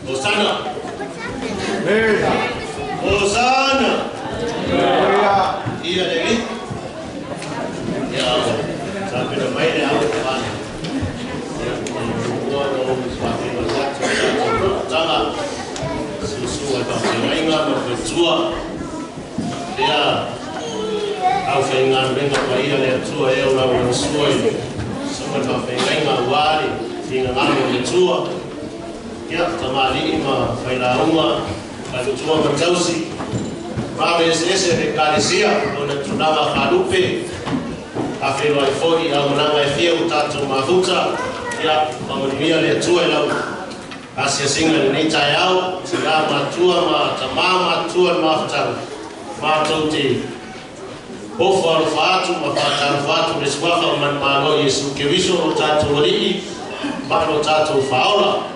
Hosana. Hosana. Ia le li. Ia, sa pena mai le au te wāna. Ia, mua no whawhina watu tanga. Susu ai whawhinainga ma whetua. Ia, au whainga renga pa ia le atua e au lau sua i. Sunga whawhinainga wāri, tinga ngamo le tua. Ia, tamali'i ma whailaunga, whaitua ma tausi. Mame ese ese le kalesia, o na tulaga whalupe. A whenua i foi, au mananga e fia o tātou mafuta. Ia, whamanuia le atua i lau. Asiasinga le nei tai au, te rā matua ma tamā matua le mafutanga. Mātou te ofo alofa atu ma whātalofa atu le suafa o manumalo Iesu Keriso o tātou ali'i, ma lo tātou whaola.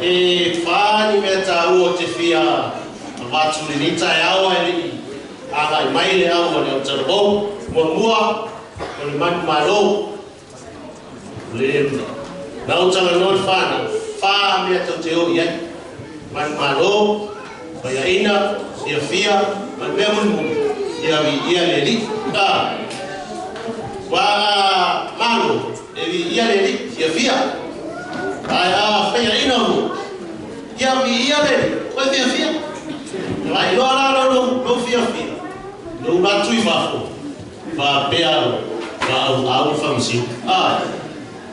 E whāni mea tā ua te fia a wātu le nei tai au ai li'i. Anga i mai le au le au talavou, mua mua o le manumalo. Le nau tanga noa le whāna, whā mea tau te o i ai. Manumalo, whaiaina, fia fia, ma le mea mulimuli, ia vi ia le li. Wā malo, e vi ia le li, fia fia. Ai a whaiaina mo, ia vi ia le li, koe fia fia. Lai loa la lo lo fia fia. Lo la tui fafo. Fa pea fa au au famsi.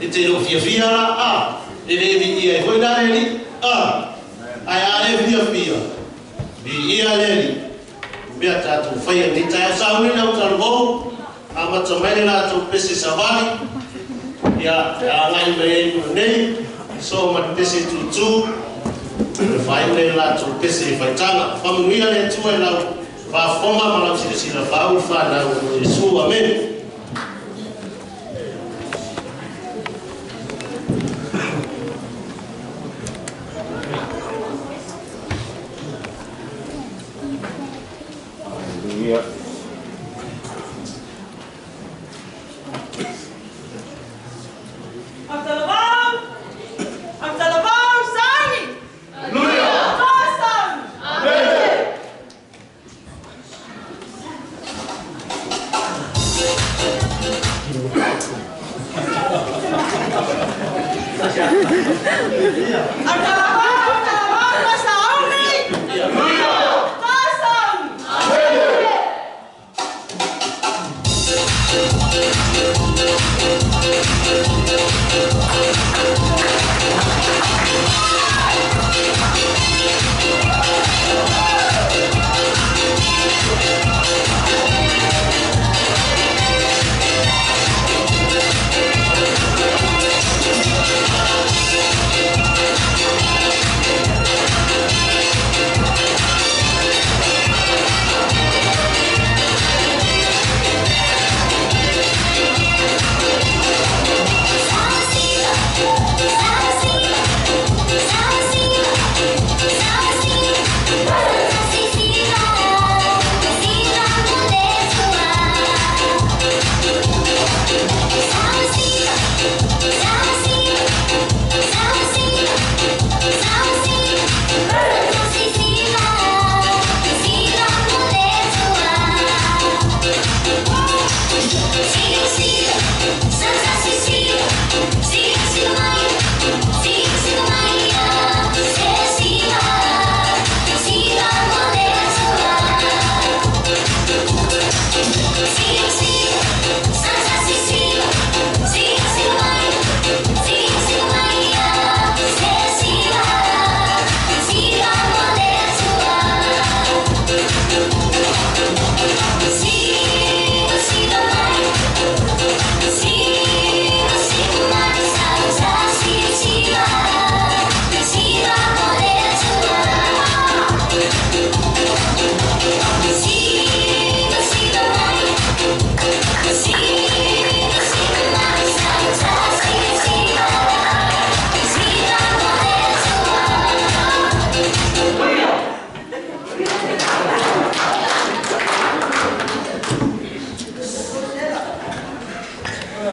E te lo fia fia la e le vi ia e foi la le li. Ai a e fia fia. Vi ia le li. Mea tātou whaia ni tai au sauni na utalovou. A mata mai le latou pese savali. Ia a ngai mai ai mo nei. So ma pese tutu. Le whai le latou pese whaitanga. Whamanuia le atua i lau whafonga ma lau silasila whaau whanau o Iesu. Amen.